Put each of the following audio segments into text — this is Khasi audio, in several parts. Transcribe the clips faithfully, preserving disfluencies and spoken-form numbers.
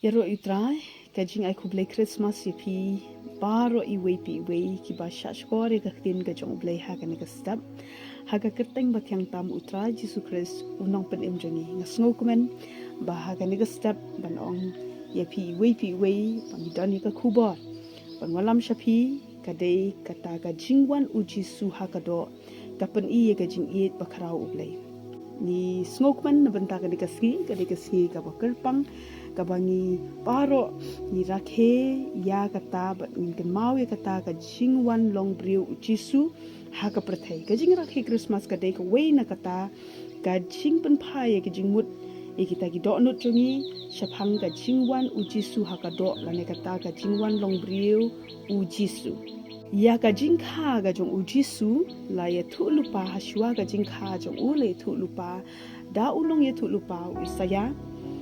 Ïaroh ïa u Trai, ka jingai khublei Christmas ïa phi baroh iwei pa iwei kiba shah shkor ïa ka ktien ka jong u Blei ha kane ka step. Ha ka kyrteng ba thiang tam u Trai Jisu Khrist u nongpynim jong ngi, nga sngewkmen ba ha kane ka step ban ong ïa phi iwei pa iwei ba ngi don ïa ka khubor ban wallam sha phi, ka dei kata ka jingwan u Jisu ha ka doh, ka pyni ïa ka jingïeit ba khraw u Blei. Ngi sngewkmen na bynta kane ka sngi, kane ka sngi kaba kyrpang, kaba ngi baroh ngi rakhe ïa kata, bad ngin kynmaw ïa kata ka jingwan long briew u Jisu ha ka pyrthei. Ka jingrakhe Christmas ka dei kawei na kata ka jingpynphai ïa ka jingmut ïa kita ki dohnud jong ngi shaphang ka jingwan u Jisu ha ka doh, lane kata ka jingwan long briew u Jisu. Ïa ka jingkha ka jong u Jisu la ïathuh lypa, ha shuwa ka jingkha jong u la ïathuh lypa da u nongïathuh lypa u Isaïah.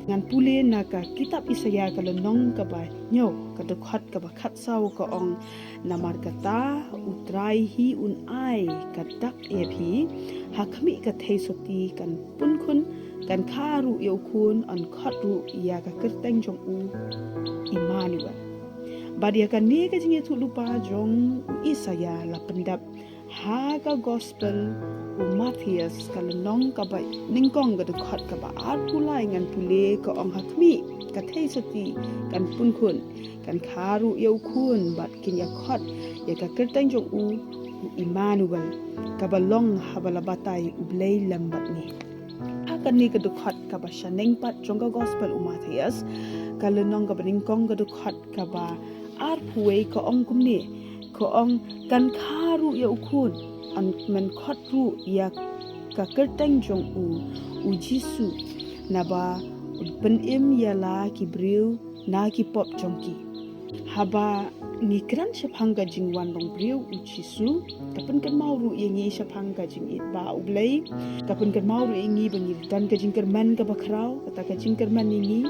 Ngan pule na ka kitab Isaïah ka lynnong kaba hynñiew, ka dkhot kaba khatsaw, ka ong: Namar kata u Trai hi un ai ka dak ïa phi, ha khmih ka theisotti kan pynkhun, kan kha ruh ïa u khun, yn khot ruh ïa ka kyrteng jong u Immanuel. Bad ïa kane ka jingïathuh lypa jong u Isaïah la pyndep ha ka gospel u Mathaios ka lynnong kaba nyngkong, ka dkhot kaba arphew lai. Ngan pule, ka ong: Ha khmih ka theisotti kan pynkhun, kan kha ruh ïa u khun, bad kin ïa khot ïa ka kyrteng jong u u Immanuel, kaba long haba la batai u Blei lem bad ngi. Ha kane ka dkhot kaba shaneng pat jong ka gospel u Mathaios ka lynnong kaba nyngkong, ka dkhot kaba arphew wei, ka ong kumne, ka ong: Kan kha ruh ïa u khun, yn men khot ruh ïa ka kyrteng jong u u Jisu, naba un pynim ïa la ki briew na ki pop jong ki. Haba ngi kren shaphang ka jingwan long briew u Jisu, ka pynkynmaw ruh ïa ngi shaphang ka jingïeit ba u Blei, ka pynkynmaw ruh ïa ngi ba ngi don ka jingkyrmen kaba khraw, kata ka jingkyrmen ïa ngi,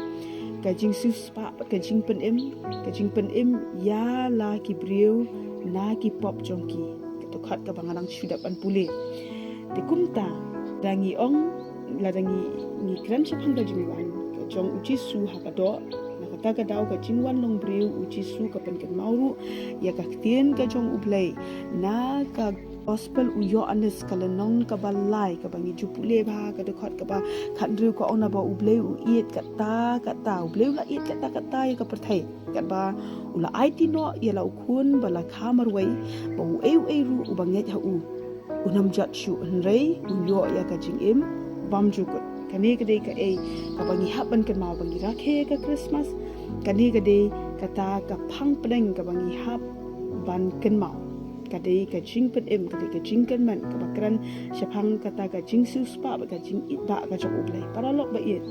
ka jingsiewspah, ka jingpynim, ka jingpynim ïa la ki briew na ki pop jong ki. Ka dkhot kaba nga nang shu dep ban pule. Te kumta, da ngi ong, lada ngi, ngi kren shaphang ka jingwan ka jong u Jisu ha ka doh, na kata ka daw ka jingwan long briew u Jisu ka pynkynmaw ruh ïa ka ktien ka jong u Blei na ka gospel u Ïoannis ka lynnong kaba lai, kaba ngi ju pule bha, ka dkhot kaba khathynriew, ka ong: Naba u Blei u ïeit katta katta, u Blei u la ïeit katta katta ïa ka pyrthei, katba u la aiti noh ïa la u khun ba la kha marwei, ba uei uei ruh uba ngeit ha u un ym jot shuh, hynrei un ïoh ïa ka jingim bymjukut. Kane ka dei kaei kaba ngi hap ban kynmaw ba ngi rakhe ka Christmas. Kane ka dei kata ka phang pdeng kaba ngi hap ban kynmaw. Ka dei ka jingpynim, ka dei ka jingkyrmen kaba kren shaphang kata ka jingsiewspah bad ka jingïeit ba ka jong u Blei. Paralok ba ïeit,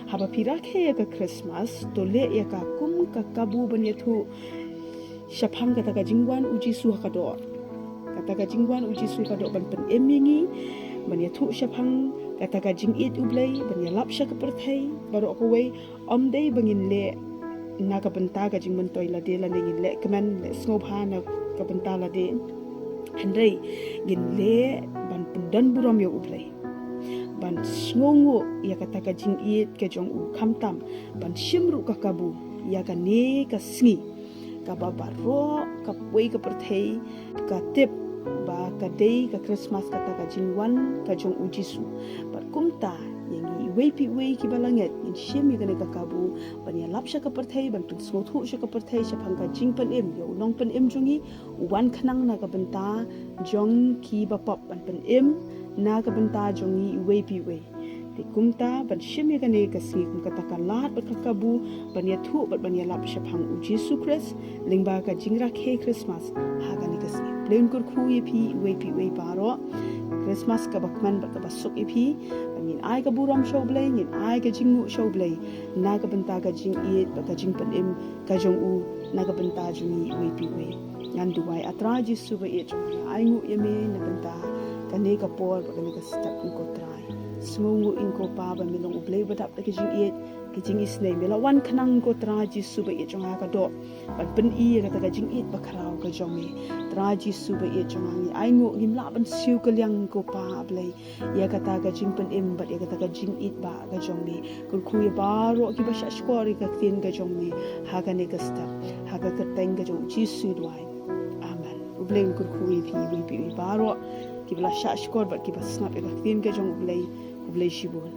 haba phi rakhe ïa ka Christmas, to leh ïa ka kum ka kabu ban ïathuh shaphang kata ka jingwan u Jisu ha ka doh. Kata ka jingwan u Jisu ha ka doh ban pynim ïa ngi, ban ïathuh shaphang kata ka jingïeit u Blei, ban ïalap sha ka pyrthei baroh kawei. Ym dei ba ngin leh na ka bynta ka jingmyntoi lade, lane ngin leh kmen, leh sngewbha na ka bynta lade. Hynrei ngin leh ban pyndon burom ïa u Blei, ban sngewnguh ïa kata ka jingïeit ka jong u, khamtam ban shim ruh ka kabu ïa kane ka sngi kaba baroh kawei ka pyrthei ka tip ba ka dei ka Christmas, kata ka jingwan ka jong u Jisu. Bad kumta, ïa ngi iwei pa iwei kiba la ngeit, ngin shim ïa kane ka kabu ban ïalap sha ka pyrthei, ban pynsngewthuh sha ka pyrthei shaphang ka jingpynim ïa u nongpynim jong ngi, u wan khnang na ka bynta jong ki bapop, ban pynim na ka bynta jong ngi iwei pa iwei. Te kumta, ban shim ïa kane ka sngi kum kata ka lad bad ka kabu ban ïathuh bad ban ïalap shaphang u Jisu Khrist lyngba ka jingrakhe Christmas ha kane ka sngi. Blei un kyrkhu ïa phi iwei pa iwei baroh. Christmas kaba kmen bad kaba suk ïa phi. Bad ngin ai ka burom sha u Blei, ngin ai ka jingnguh sha u Blei na ka bynta ka jingïeit bad ka jingpynim ka jong u na ka bynta jong ngi iwei pa iwei. Ngan duwai. A Trai Jisu ba ïeit jong nga, ainguh ïa me na bynta kane ka por bad kane ka step, ko Trai. Sngewnguh, ko Pa, ba me long u Blei ba dap da ka jingïeit, ka jingisynei. Me la wan khnang, ko Trai Jisu, ba ïeit jong nga, ha ka doh ban pyni ïa kata ka jingïeit bakhraw ka jong me. Trai Jisu ba ïeit jong nga, ngi ainguh ngim lah ban siew kylliang, ko Pa Blei, ïa kata ka jingpynim bad ïa kata ka jingïeit ba ka jong me. Kyrkhu ïa baroh kiba shahshkor ïa ka ktien ka jong me ha kane ka step, ha ka kyrteng ka jong U Jisu duwai. Amen. U Blei un kyrkhu ïa phi, ïa phi baroh kiba la shahshkor bad kiba sngap ïa ka ktien ka jong U Blei. U Blei shibun.